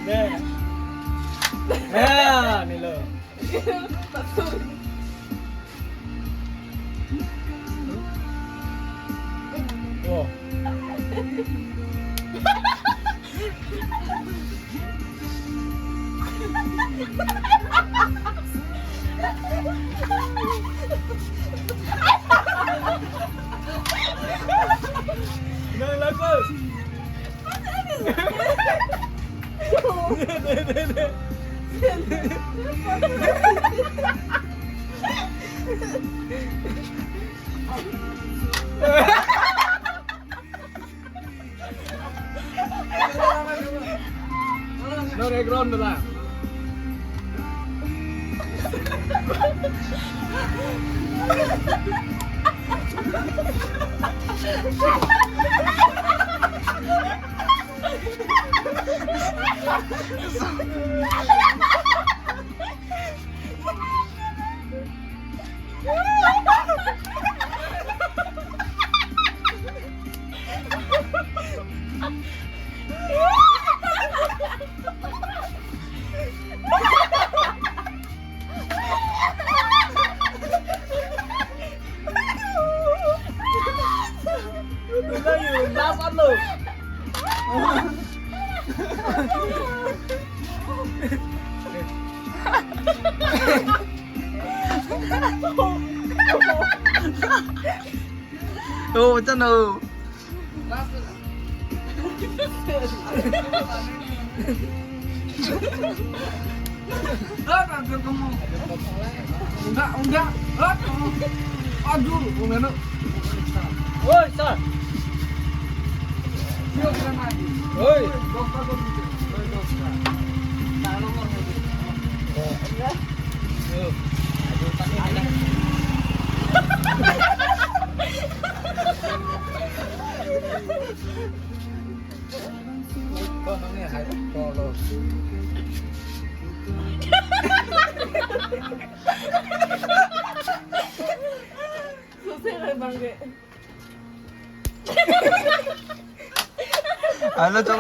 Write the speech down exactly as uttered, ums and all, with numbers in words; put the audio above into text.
Deh. Ya, nilo. Oh. Nang laku. Nor ekron dala. Last one lo. Oh, macam tu. Enggak, enggak. Aduh, enggak, no. Woi, sir. Yuk, kita mandi. Woi. Dokter tuh gitu. Woi, dokter. Nah, nomor gitu. Yuk. Susah lah, Bang, deh. Halo,